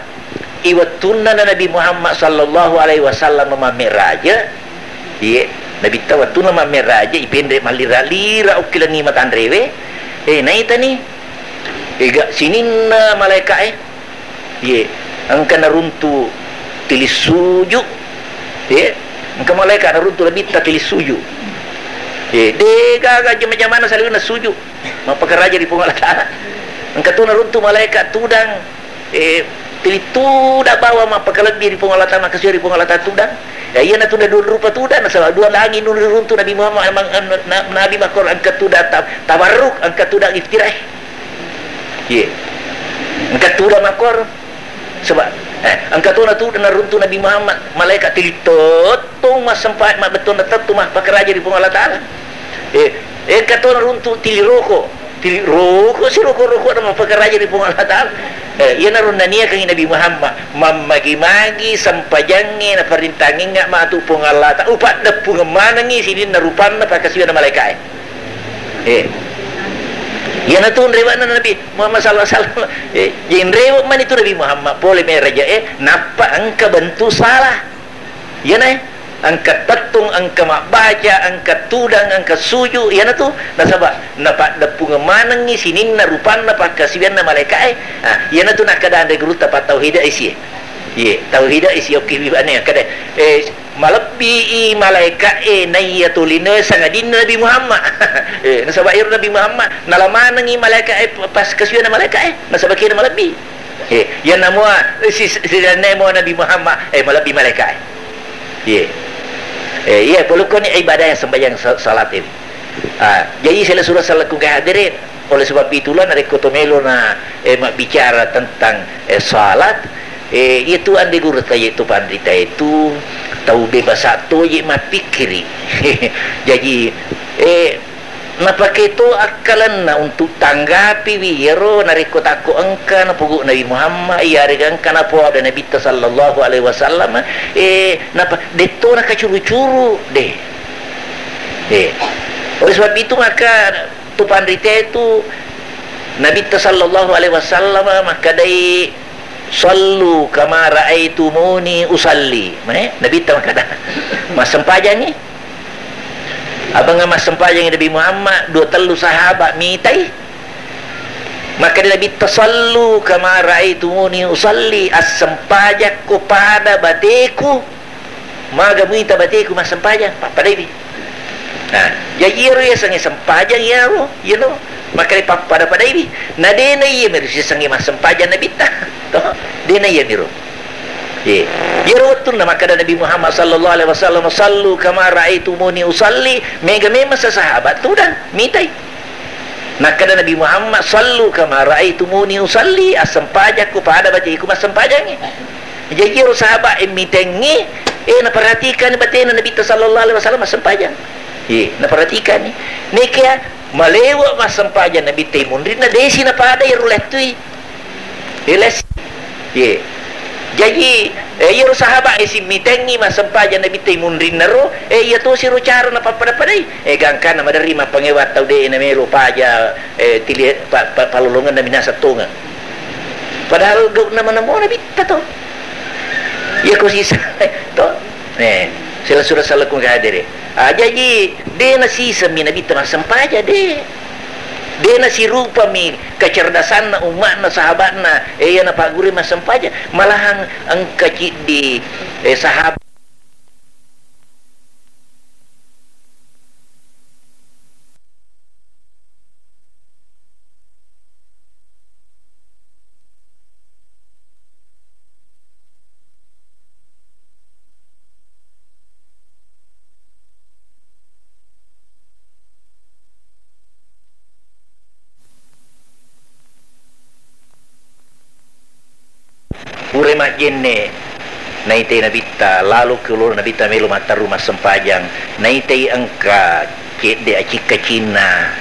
iwettunna Nabi Muhammad sallallahu alaihi wasallam mammi'raja, ye, Nabitta wettunna mammi'raja, ipenre mallira-lira ukkilengngi matanrewe, eh, naitani, ega sininna malaika'e, Ye, engka naruntu tili suju. Ye, engka malaika naruntu Nabitta tili suju. Ye, de gaga jama-jamana saliwenna suju. Mappakaraja ri Puang Allah Ta'ala. Engka tu naruntu malaika tudang, eh, tili tudang bawang mappakalebbi ri Puang Allah Ta'ala, makasui ri Puang Allah Ta'ala tudang. Ya, iyana tudang dua rupa tudang, nasaba dua langi nuruntu Nabi Muhammad, mang-, na-, Nabi makkoro engka tudang ta-, tabarruk, engka tudang iftirahi. Ye. Engka tudang makkoro. Saba, eh, engka tona tudang naruntu Nabi Muhammad, malaikat tili tettong massempa-, ma-, bettonna tettong mappakaraja ri Puang Allah Ta'ala. Eh, engka tona runtu tili roko. Tili roko, si roko-roko na mappakaraja ri Puang Allah Ta'ala. Eh, iyanaro naniakangngi Nabi Muhammad, mammagi-magi sempajangnge naparintangengnga matu Puang Allah Ta'ala. Upaddeppungeng manengngi sininna rupanna pakkasiwianna malaika'e. Eh. Iyanatu nrewa'na Nabi Muhammad sallallahu alaihi wasallam. Eh, jadi nrewe' mani tu Nabi Muhammad pole mi'raja, eh, nappa engka bentuk salah. Iyana, eh, engka tettong, engka mabbaca, engka tudang, engka suju, iyanatu nasaba napaddeppungeng manengngi sininna rupanna pakkasiwianna malaika'e. Ah, iyanatu nakkeda anre gurutta pattauhida isi. Iye, tauhida isi okki bibane akkeda, eh, malebbi i malaika'e naiya tolinoe sangadinna Nabi Muhammad. Eh, nasaba iyaro Nabi Muhammad, nala manengngi malaika'e p-, pas kasuwianna malaika'e, nasaba kena malebbi. Eh, iyanna mua, eh, si, si, sidanna mua Nabi Muhammad, eh, malebbi malaika'e. Iye. Eh, iya, polokkoni ibadah yang sembahyang sa-, salat ini. Ah, jadi sila surah salat ku hadere. Oleh sebab itulah, narekko to melo na, eh, mabbicara tentang, eh, salat, eh, itu ande guru ta, yaitu panrita itu tau bebas to je mappikkiri. Jadi, eh, Napake to akkalenna untuk tanggapiwi iyaro narekko takko engka napugu Nabi Muhammad, iyarega engka napoada Nabitta sallallahu alaihi wasallam, eh, napa, detto nakacuru-curu, de. Eh. Oleh sebab itu maka tu panrite tu Nabitta sallallahu alaihi wasallam makkadai, "Sallu kama raaitumuni usalli." Mane, Nabitta makkada, "Massempajangngi." Abang massempajangngi Nabi Muhammad, dua tellu sahabat mitai. Makkada Nabitta, "Sallu kama raaitumuni usalli." Assempajakko pada bateku. Maga muita bateku massempajang, pappadaiwi. Nah, jaji iyaro yasengnge sempajang iyaro, iyaro makkeda pappada-padaiwi. Na dena iya miro sisengnge massempajang Nabitta. To, dena iya miro. Ye. Iyaro wettunna makkeda Nabi Muhammad sallallahu alaihi wasallam, "Sallu kama raaitumuni usalli," mega memang sahabat tudang, mitai. Nakkeda Nabi Muhammad, "Sallu kama raaitumuni usalli," assempajakku pada bateku massempajangnge. Jaji ero sahabat e mitengngi, eh, naperhatikan batena Nabitta sallallahu alaihi wasallam massempajang. Ye, naperhatikan ni. Nekia malewa massempajang Nabitta munrinna desi napada ero lettui. Iles. Ye. Jaji, eh, iyaro sahabat e simitengngi massempajang Nabitta munrinnaro, eh, iya tosi ro cara napappada-padai. Eh, gangkanna maderri mappangewa tau de namelo paja, eh, tili pa-, pa-, palolongenna minasa tongeng. Padahal gau'na manemmona Nabitta to. Iya ko sisa to. Eh, sila sura salakung kadere. Ah, jaji, de nasiseng mi Nabitta massempajang, de. De nasirupami kecerdasanna umma'na, sahabatna, eh, iya napagguru massempajang, malahan engka ciddi, eh, sahabat. Pura majjenne, naitai Nabitta, lalo ke ulona Nabitta melo matteru massempajang, naitai engka cedde acikkacinna,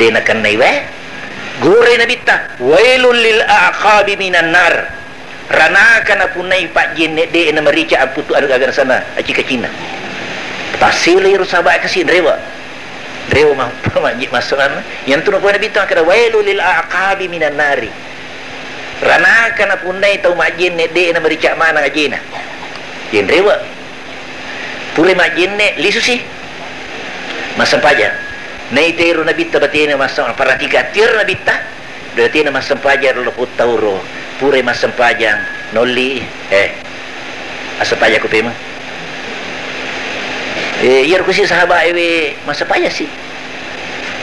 de nakennai wae. Gorai Nabitta, "Wailul lil aqabi minan nar." Ranaka napunnai pajjenne de namarica amputu anu gaga nasana acikkacinna. Tasselo iyaro sahabat kasi nrewa. Nrewa ma-, majji massuranna. Yang tu napoa Nabitta makkeda, "Wailul lil aqabi minan nari." Ranaka napunnai tau majjenne de namarica maneng ajena. Ye nrewa. Pura majjenne, lisusi. Massempajang. Naitero Nabitta batena massempajang, perhatikan tiero Nabitta. Batena massempajang ro loppo tauro. Pura massempajang, nolli, eh. Assempajang ko pemeng. Eh, iyaro kusi sahabat ewe massempajang si.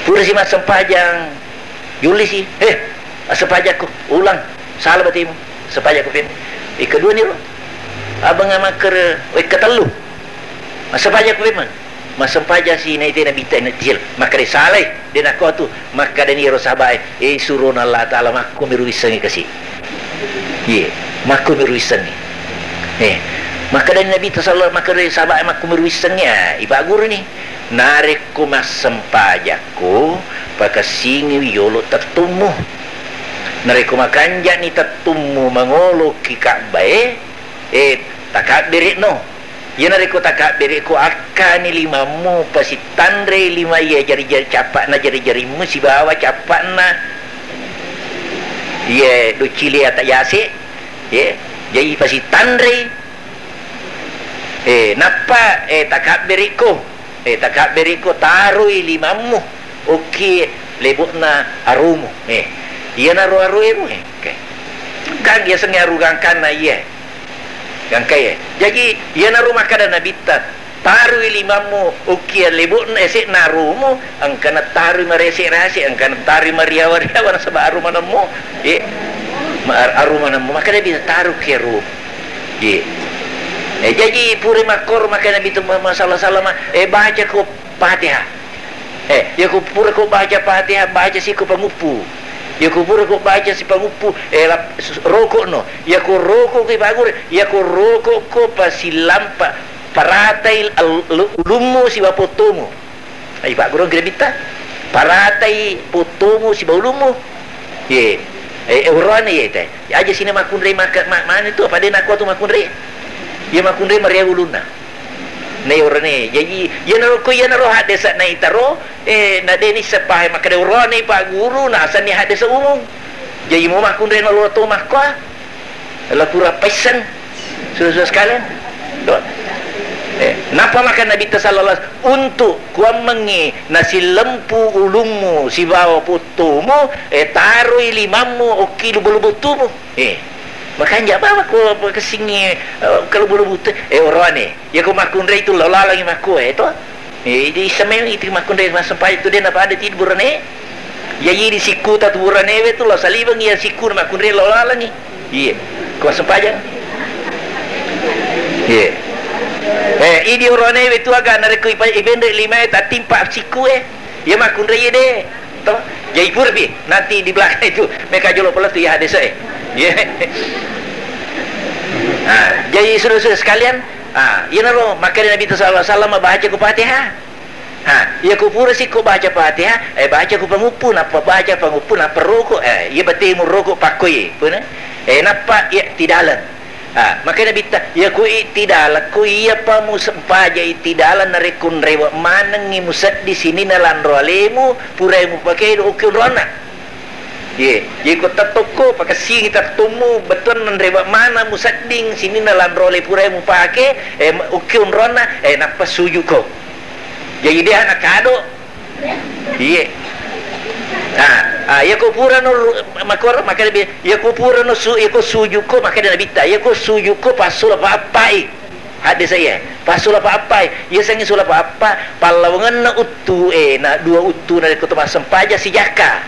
Pura si massempajang, yulli si. Eh, assempajakko, ulang. Sala batemu. Assempajakko pemeng. Ikkedua niro. Abang amakkere, wekka tellu. Assempajakko pemeng. Massempajang si naite Nabitta na tiel. Makkere salai. De nakko tu. Makkadani ero sahabat e, eh, surona Allah Ta'ala makko miro wissengi kasi. Iye, makko miro wissengi. Eh, makkadani Nabitta sallallahu, makkadani sahabat e makko miro wissengi, ah, ipagguruni. Narekko massempajakko, pakessingiwi yolo tettummu. Narekko makanja'ni tettummu mangoloki Ka'bah e, eh, takabbere'no. Iyanariku takabbere'ko akkani limammu, pasittanrei lima iya jari-jari cappa'na jari-jarimmu sibawa cappa'na iye doccili ata yase, ye, jaji pasittanrei. Eh, nappa, eh, takabbere'ko, eh, takabbere'ko taroi limammu okki lebo'na arumu. Eh, iyanaro aruemu, eh, oke. Kan biasangnge aru gangkanna iye. Gangkai, eh. Jaji, iyanaro makkada Nabitta, tarui limammu, okki lebo'na ese'na arumu, engkana tarui marese-rese, engkana tarui mariawa-riawa, nasaba aru manemmu, eh, ma-, aru manemmu, makkada Nabitta, taruki arumu. Ye. Eh, jaji, pura makkoro, makkada Nabitta Muhammad sallallahu alaihi wasallam, eh, bacako Fatihah. Eh, yako pura ko baca Fatihah, baca si ko panguppu. Yako pura ko baca si panguppu, eh, lap-, s-, rokokno. Yako rokok ko ipagguru, yako rokok ko pasilampa, paratai al-, lu-, ulummu sibawa pottomu. Ai, ipagguru engka Nabitta. Paratai pottomu sibawa ulummu. Ye. Eh, eh, oroane ye te. Aja sini makkunrai maka-, ma-, mane tu, apa de nakua tu makkunrai? Ye makkunrai maria ulunna. Nai orane. Jaji, iyanaro ko iyanaro haddesa naitaro, eh, na de nisseng pahe makkeda oroane Pak Guru, nasenni haddesa umum. Jaji mo makkunrai nalo to makkua. La pura paisseng. Sudah-sudah sekalian. Doa. Eh, napa maka Nabi ta sallallahu alaihi wasallam untuk kuammengi nasilempu ulummu sibawa pottomu, eh, taroi limammu okki lubo-lubo tumu. Eh, makanja baba ko kessingi, eh, kalau bulu butu, eh, oroane. Iya ko makkunrai tu lao lalangi makku, eh, to. Eh, idi isame itu makkunrai massempajang tu de napada ti burane. Iya idi sikku ta tu burane we tu lao saliweng iya sikku makkunrai lao lalangi. Iya. Ko massempajang. Iya. Eh, idi oroane we tu aga narekko ipa-, ibenre lima e tatimpa sikku, eh. Iya makkunrai iya de. To, jadi purapi nanti di belakang itu meka jolo pole tu ya hadis, eh. Iya. Ah, jadi sudah-sudah sekalian, ah, iyanaro makkeda Nabi sallallahu alaihi wasallam baca ku Fatihah. Ah, iya ku pura sikku baca Fatihah, eh, baca ku panguppu, nappa baca panguppu, nappa roko, eh, iya batemu roko pakkoi, puna. Eh, nappa iya tidaleng. Ah, makanya bitta, iya ku iktidala, ku iya pa musempajang iktidala narekko nrewe manengngi musedding sininna lanro alemu, purai mupake do okki onronna. Ye, ye ko tettokko, pakessingi tettommu, bettuanna nrewe mana musedding sininna lanro ale purai mupake, eh, okki onronna, eh, nappa sujuko. Jadi de ana kado, Iye. Ah, ah, iya ko purano ru-, makor-, makanya bi-, iya ko purano su-, iya ko sujuko, makanya Nabitta, iya ko sujuko pasula pa appai. Hadis saya, pasula pa appai. Iya sangi sula pa appa, pallawangenna uttu e, na dua uttu na ko to massempajang sijakka.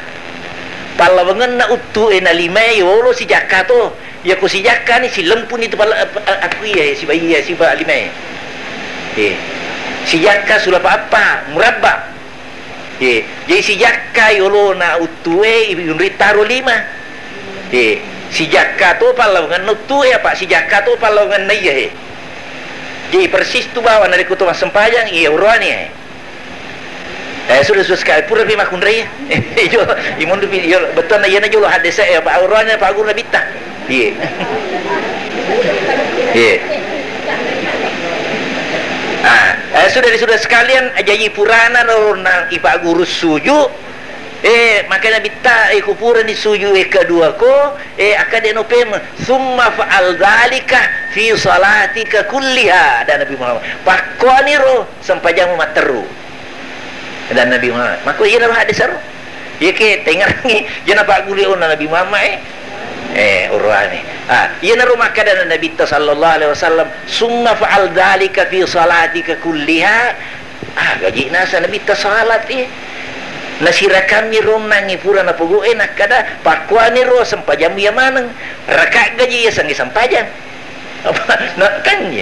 Pallawangenna uttu e na lima e, yolo sijakka to. Iya ko sijakka ni silempuni tu pala-, ap-, a-, aku iya, siba iya, siba lima e. Eh. Sijakka sula pa appa, murabba. Ye, jadi sijakka yolona uttue, yunri taro lima. Ye, sijakka to pallawangenna uttue, apa sijakka to pallawangenna iya, he. Jadi persis tu bawang narekko to massempajang, iya, uroani, he. Eh, sudah, sudah sekali, pura pi makkunrai, ya. Iyo, imundu pi, iyo, bettuanna iyana jolo hadese, ya, Pak, uroani, Pak Guru Nabitta. Iya. Iya. Ah, eh, sudah, sudah sekalian, eh, jaji purana ro nang ipa guru suju. Eh, makanya bitta, eh, kupurani suju, eh, kedua ko, eh, akkade no pem, "Summa fa'al dzalika fi salatika kulliha," dan Nabi Muhammad. Pakkuani ro sempajammu matteru. Dan Nabi Muhammad, mako iyanaro hadis aro. Iya ke tengerangi, iyana pagguru onna Nabi Muhammad, eh. Eh, uruane. Ah, iyanaro makkada Nabitta sallallahu alaihi wasallam, "Summa fa'al dzalika fi salatika kulliha." Ah, gaji nasa Nabitta salat, eh. Nasirakammi ronnangi pura napogo, eh, nakkada, "Pakkuani ro sempajammu iya maneng." Raka gaji iya sangi sempajang. Apa? Nakkangngi.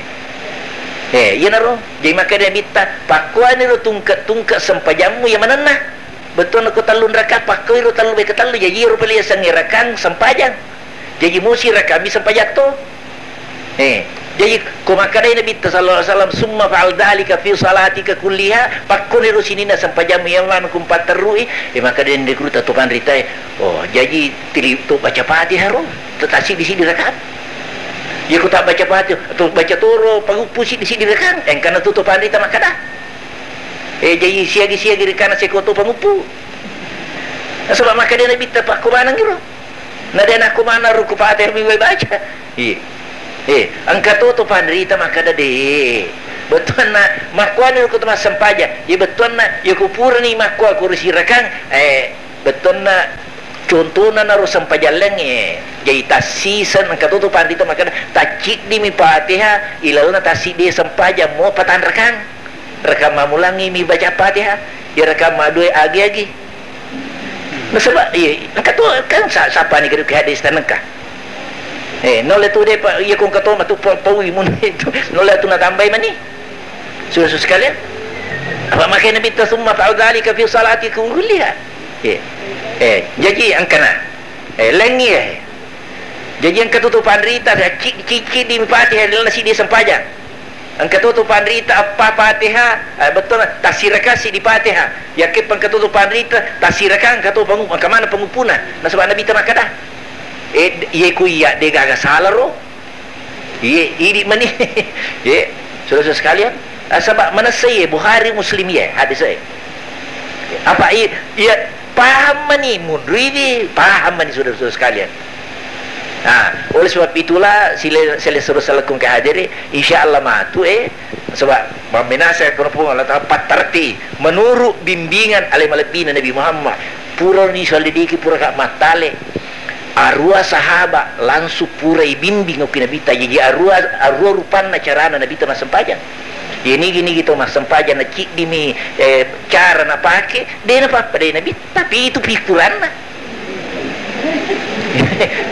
Eh, iyanaro. Jadi makkeda Nabitta, "Pakkuaniro tungke-tungke sempajammu iya manenna." Bettuanna ko tellung raka, pakkuiro tellu beke tellu. Jadi iyaro pale yasengnge rakang sempajang. Jadi musi rakami sempajang to. Eh, jadi ko makkedai Nabitta sallallahu alaihi wasallam, "Summa fa'al dzalika fi salatika kulliha," pakkuaniro sininna sempajammu iya maneng kumpatterui, eh, makkeda nrekku to panritae, "Oh, jadi tiri to baca Fatihah ro, to tassiddi-siddi rakang." Iya ko tabbaca patu, to baca toro panguppu siddi-siddi rekang, engkana tu to panrita makkada. Eh, jaji siagi-siagi rekana seko to panguppu. Nasaba makkada Nabitta pakko maneng iro. Nade nakko mana ruku Fatihah mi baca. Iya. Eh, engka to to panrita makkada de. Bettuanna makkuani ruku to massempajang. Iya bettuanna, iya ko purani makkua kurusi rekang, eh, Bettuanna, contona naro sempajang laingnge, jaji tassiseng, engka to tu panrita makkeda, tacciddimi Fatihah, ilalenna tassiddi sempajang mo patanrakang. Rakang mammulangngi mi baca Fatihah, iya rakang madduae agi-agi. Nasaba, iya, engka to kan sa-, sapani kedu ke hadis tanengka. Eh, nolle tu de pa, iya ko engka to matu pa-, paui mun itu, nolle tu natambai mani. Sudah sekalian. Apa makai Nabitta, "Summa fa'al dzalika fi salatika kulliha." Eh, eh, jaji engkana. Eh, laingngi, eh. Jaji engka tu to panrita, ci-, ci-, ciddi mi Fatihah, lalenna siddi sempajang. Engka to to panrita eppa Fatihah, eh, bettuanna, tasirakasi di Fatihah. Yakke engka to to panrita, tasirakang engka to pangu-, engka maneng panguppuna. Nasaba Nabitta makkada, eh, iye ku iya de gaga sala ro. Iye, idi mani. Iye, saudara-saudara sekalian. Nasaba manessa iye Bukhari Muslim iye hadis e. Apa i-, iya paham mani, munrui di, paham mani, saudara-saudara sekalian. Nah, oleh sebab itulah, sile-, sile seru salakung ke hadiri, insya Allah matu, eh, sebab mammenasa kono Puang Allah Ta'ala pattarti menurut bimbingan ale malebbina Nabi Muhammad. Pura ni soal diki pura ka mattale. Arua sahabat langsung pura ibimbing okki Nabitta. Jadi arua, arua rupanna carana Nabitta massempajang. Ye nigi-nigi tau massempajang na ciddimi, eh, cara napake, de napappadai Nabitta, pitu pikkuranna.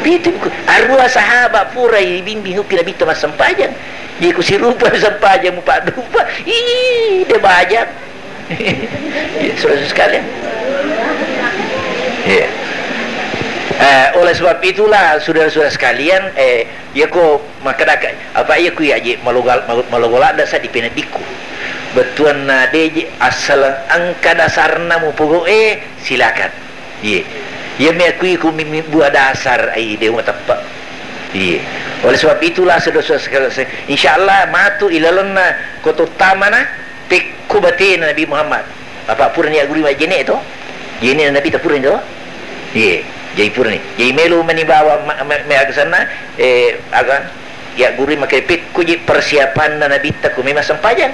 Pitu pikku-, arua sahabat pura ibimbing okki Nabitta massempajang. Ye ku sirupa sempajang mupaddupa, ih, de bajang. Iya, saudara sekalian. Iya. Eh, oleh sebab itulah, saudara-saudara sekalian, eh, iya ko makkedaka, apa iya ku iya je malogal-, mal-, malogo ladda sa di penedikku. Bettuanna de je asal engka dasarna mupogo e, silakan. Iya. Iya me aku iku mi-, mi-, buah dasar ai de mateppe. Iya. Oleh sebab itulah, saudara-saudara sekalian, insya Allah matu ilalenna koto tamana, Pekko batena Nabi Muhammad. Apa purani aggurui majjene to? Jene Nabi ta purani to? Iye, jai purani. Jai melo mani bawa ma-, ma-, ma-, aga sanna, eh, aga, ya gurui makai pekko je persiapanna Nabitta ko memang sempajang.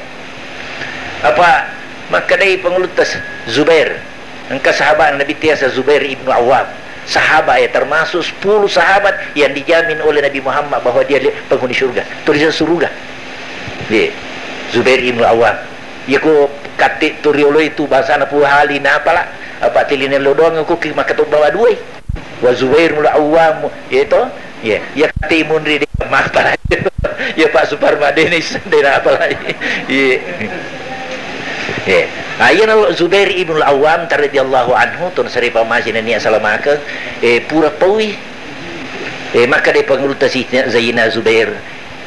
Apa makkedai pangulutta Zubair, engka sahabat Nabitta yaseng Zubair ibnu Awam. Sahabat ya, termasuk sepuluh sahabat yang dijamin oleh Nabi Muhammad bahwa dia li-, penghuni surga. Tulisan surga. Ye, Zubair ibnu Awam. Yako kate tu riolo itu bahasana pu hali napala, apa tilinello doang ko ki maka to bawa duai. Wa Zubairul Awam, ye to? Ye, ya kate munri de mapala. Ya Pak Suparman de ni de napala. Ye. Ye. Ah, iya na Zubair ibnu Awam radhiyallahu anhu, tun saripa masih nani asalamaka, eh, pura paui. Eh, maka de pangulutta si Zaina Zubair.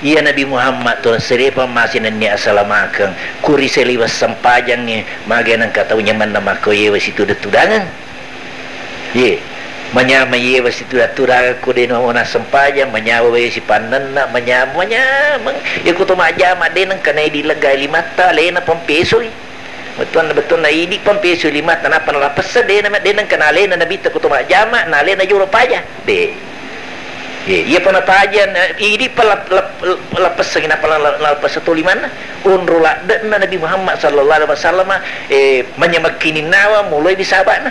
Iya Nabi Muhammad to serepa masi nennia asalamakeng, kuri seliweng sempajangnge, mage nengka tau nyamanna makko yewa situdang-tudangeng. Ye, manyama yewa situdang-tudangeng ko de naona sempajang, manyama wae sipannenna, manyama, manyameng. Ye ko to majjama de nengka naidi lega limatta, alena pampesoi. Bettuanna, bettuanna idi pampesu limatta, nappa nalappesseng, de na, de nengka nalena Nabitta ko to majjama, nalena jolo paja. De. Ye, iya pa napaja, na, idi pa lap-, lap-, lapessengi, nappa la-, la-, lapesseng to limanna. Onro ladde'na Nabi Muhammad sallallahu alaihi wasallam, eh, manyamekkininnawa, muloi di sahaba'na.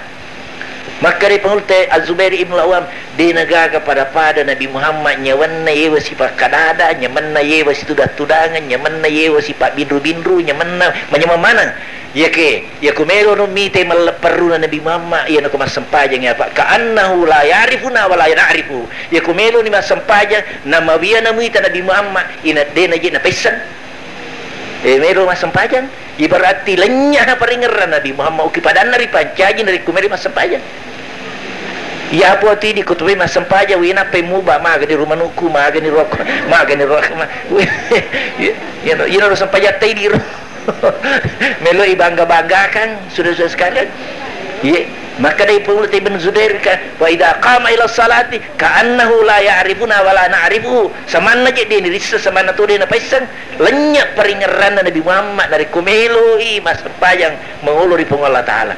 Makkeda pangulutta Az-Zubair ibnu Awam, de nagaga pada-pada Nabi Muhammad, nyamanna yewa sipakkadada, nyamanna yewa situdang-tudangeng, nyamanna yewa sipabbinru-binru, nyamanna manyameng maneng. Yake, yako melono mite mallapperruna Nabi Muhammad, iyanako massempajang apa? Ka'annahu la ya'rifuna wa la na'rifu. Yako meloni massempajang, namawiana muita Nabi Muhammad, ina de naje napaisseng. Eh, melo massempajang, ibaratti lennyaha paringerrang Nabi Muhammad, uki padanna ripancaji narekko melo massempajang. Iya apa tu idi kutubai massempajang, wi nappai muba, magani rumanuku, magani rokok, magani rokok, ma-, iyano, iyano sempajatta idi ro. Melo ibangga-banggakan, saudara-saudara sekalian. Iya, maka dari Paulus ibn Zubair ka, "Wa idza qama ila salati, ka'annahu la ya'rifuna wa la na'rifuhu." Samanna je de nirisseng, samanna to de napaisseng. Lennye paringerranna Nabi Muhammad narekko meloi massempajang maolo ri Puang Allah Ta'ala.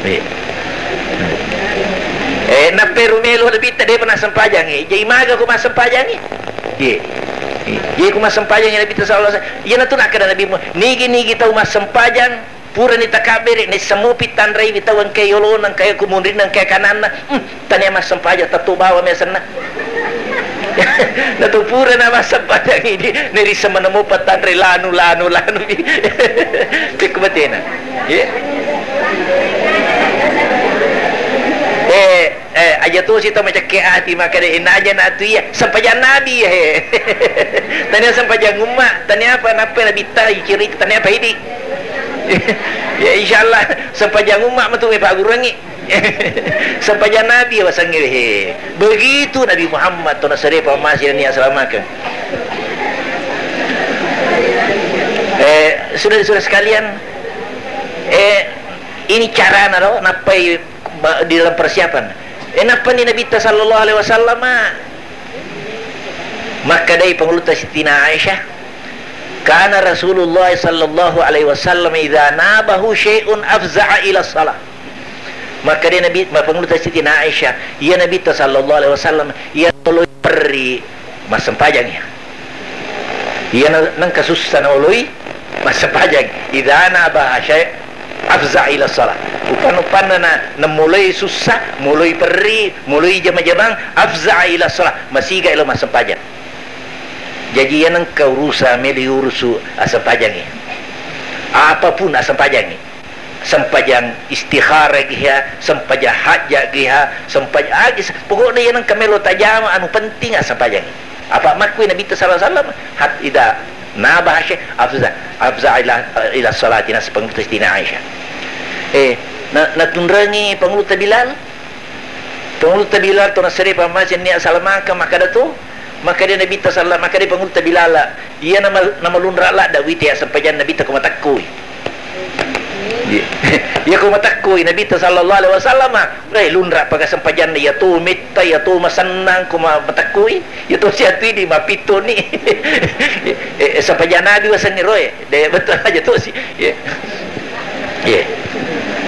Iya. Eh, napperu melo Nabitta depa nassempajangi. Jadi maga ko massempajangi? Iya. Iya, ko massempajangi Nabitta sallallahu alaihi wasallam. Iyanatu nakkeda Nabi Muhammad, nigi-nigi tau massempajang, purani takabbere, naisseng mopi tanraiwi tau engkae yolona, engkae kumunrinna, engkae kananna. Hmm, tania massempajang, tettu bawami asenna. Natu pura na massempajang idi, nirisseng maneng mopa tanre lanu, lanu, lanu. Tekku batena. Iya. Eh, Eh, aja tosi tau macakke ati, makkeda, "Inna aja na tu iya, sempajang Nabi iya, he." Tania sempajang umma, tania apa, nappa Nabitta iciri, tania apa idi. Ya, insyaallah, sempajang umma matu me pagguruangi. Sempajang Nabi iya wasengnge, he. Begitu Nabi Muhammad, tona sere pamasi dan ni asalamakeng. Eh, sudah-sudah sekalian, eh, ini carana lo, nappai ba-, di dalam persiapan. Eh, nappani Nabitta sallallahu alaihi wasallam, makkadai Pangulutta Sittina Aisyah, "Kana Rasulullah sallallahu alaihi wasallam idza nabahu syai'un afza'a ila shalah." Makkadai Nabi, ma-, Pangulutta Sittina Aisyah, iya Nabitta sallallahu alaihi wasallam, iya oloi perri massempajang iya. Iya na-, nengka sussa naoloi massempajang. Idza nabaha syai' afza ila shalah. Upan-upanna na, namoloi sussa, moloi perri, moloi jama-jamang, afza ila shalah, masiga elo massempajang. Jaji iya nengka urusa meli urusu assempajangngi. Apapun assempajangngi. Sempajang istikharah giha, sempajang hajat giha, sempajang agi, pokokna iya nengka melo tajama anu penting assempajangngi. Apa makkui Nabitta sallallahu alaihi wasallam, hat ida nabah syai' afza, afza ila, ila salati, nas Pangulutta Sittina Aisyah. Eh, na-, natunrengi Pangulutta Bilal, Pangulutta Bilal to nassere pammase nia salamaka, makkada to, makkada Nabitta salla-, makkada Pangulutta Bilal, iya nama-, namalunra ladda wite assempajanna Nabitta ko matekkui. Iya. Iya ko matekkui Nabitta sallallahu alaihi wasallam, eh, lunra paga sempajanna iya to metta, iya to masennang ko ma-, matekkui, iya to siatu idi mapittoni. Eh, eh, sempajang Nabi wasengngi roe. De, betul aja tuh sih. Iya. Iya.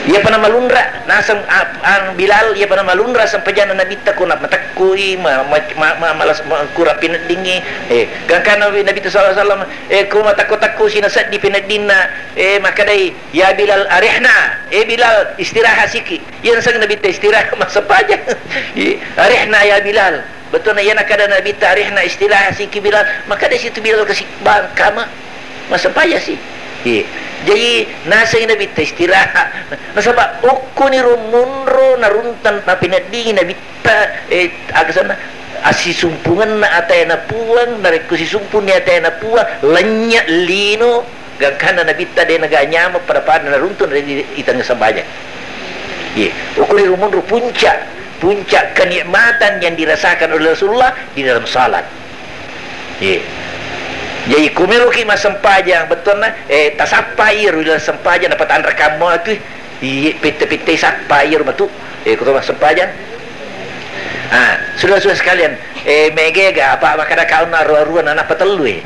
Iya pernah malunra, naseng, a-, an Bilal, iya pernah malunra sempajanna Nabitta ko na matekkui, ma-, ma-, ma-, ma-, malas, ma-, kurang pineddingi. Eh, gangkana Nabi, Nabitta sallallahu alaihi wasallam, eh, ko matakko-takko sina seddi pineddinna, eh, makkadai, "Ya Bilal, arihna." Eh, Bilal, istirahat siki. Iya naseng Nabitta istirahat, massempajang. Iya. "Arihna ya Bilal." Bettuanna iya nakkada Nabitta, "Arihna, istirahat siki Bilal." Makkada situ Bilal, "Kasi bangkama, massempajang si." Iya. Jaji naseng Nabitta istirahat. Nasaba okkoni ro monro naruntang napineddingi Nabitta, eh, aga asenna, assisumpungenna ataena Puang, narekko sisumpunni ataena Puang, lennye lino, gangkanna Nabitta de naga nyameng pada-pada naruntung ri itengeng sempajang. Iya, ukkuni rumunru puncak, puncak kenikmatan yang dirasakan oleh Rasulullah di dalam salat. Iya. Jadi, kumeloki massempajang, bettuanna, eh, tasappa iyaro ri dalam sempajang, napatanra kammo tu, iya, pette-pette sappa iyaro matu, eh, kuto massempajang. Ah, sudah-sudah sekalian, eh, megega apa makkada kaunna arua-arua na napatellu, eh.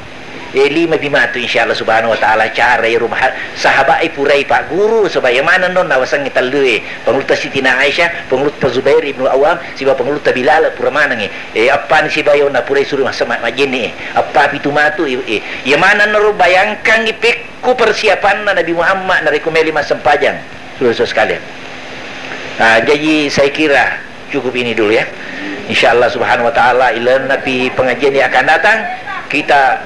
Eh, lima bi matu, insyaallah subhanahu wa ta'ala, cara iyaro maha-, sahabat e purai pagguru, sebab iya maneng no nawasengngi tellu e, Pangulutta Siti Aisyah, Pangulutta Zubair ibnu Awam, siba Pangulutta Bilal pura maneng e. Eh, appani sibayo na purai suru masa-, ma-, majjenne e. Appa pitu matu, eh, eh, iya maneng naro bayangkangngi pekku persiapanna Nabi Muhammad narekko meli massempajang. Saudara-saudara sekalian. Ah, jadi saya kira cukup ini dulu ya. Insyaallah subhanahu wa ta'ala, ilalenna pi pengajian yang akan datang, kita,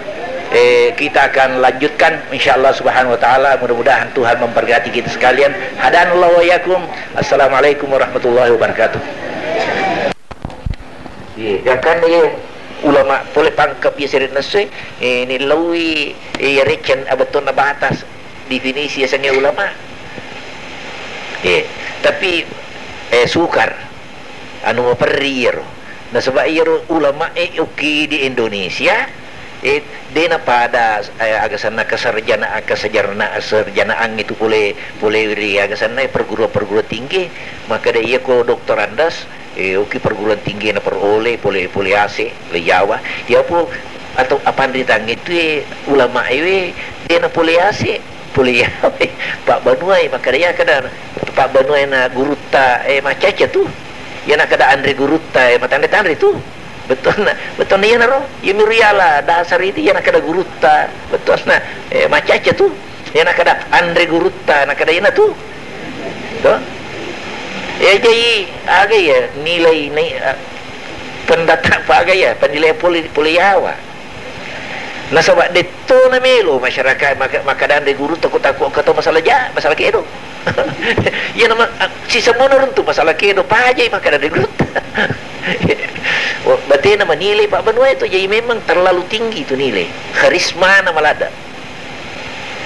eh, kita akan lanjutkan insyaallah subhanahu wa ta'ala. Mudah-mudahan Tuhan memberkati kita sekalian. Hadanallahu wa iyyakum. Assalamualaikum warahmatullahi wabarakatuh. Iya, gangkanna iya ulama pole pangka biasa ri nassui, eh, nillaui, eh, iya recceng abettonna batas. Definisi yasengnge ulama. Eh, tapi, eh, sukar, anu maperri iyaro. Nasaba iyaro ulama e okki di Indonesia, eh, dena pada, eh, agasanna kesarjana-, kesarjana-, sarjanaan itu pole, pole ri agasanna perguruan-perguruan tinggi, maka de iya ko doktorandas, eh, okki perguruan tinggi na peroleh, pole, pole ase, le Jawa. Iya po atau apanritangnge tu, eh, ulama ewe, dena pole ase, pole Jawa, Pak Banuai, makkada iya kada Pak Banuai na gurutta, eh, maccaca tu. Iya na kada anre gurutta, eh, matanre-tanre tu. Bettuanna, bettuanna iyanaro, iya miru yala dasar itu iya na kada gurutta, bettuanna, eh, maccaca tu. Iya na kada anre gurutta, na kada iyana tu. To? Eh, jadi, aga iya nilai, nai-, ah, pendata-, apa aga iya, penilaian pole, pole Jawa. Nasaba detto na melo masyarakat maka-, makkada anre gurutta ko takko engka to masalah ja-, masalah kedo. Iya nama, ah, sisemua runtu masalah kedo, pajai makkada anre gurutta. Wah, batena menilai Pak Banuai itu, jadi memang terlalu tinggi itu nilai. Karisma na malada.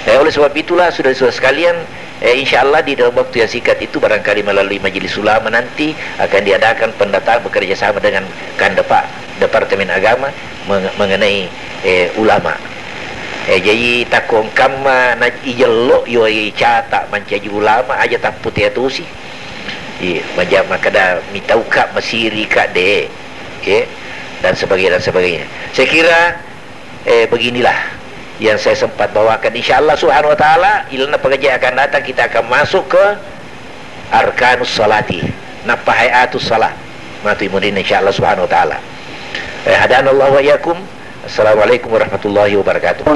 Eh, oleh sebab itulah, saudara-saudara sekalian, eh, insya Allah di dalam waktu yang singkat itu barangkali melalui majelis ulama nanti akan diadakan pendataan bekerja sama dengan Kandepak Departemen Agama meng-, mengenai, eh, ulama. Eh, jadi takko engkamma na ijello yo icata mancaji ulama aja tappu tea tosi. Iya, maja makada mitauka masiri ka de. Oke. Dan sebagainya, dan sebagainya. Saya kira, eh, beginilah yang saya sempat bawakan. Insya Allah Subhanahu wa Ta'ala, ilanna pengajian akan datang kita akan masuk ke arkanus salati, nappa hayatus salah. Matu imurin insya Allah Subhanahu wa Ta'ala. Eh, hadanallahu wa iyyakum. Assalamualaikum warahmatullahi wabarakatuh.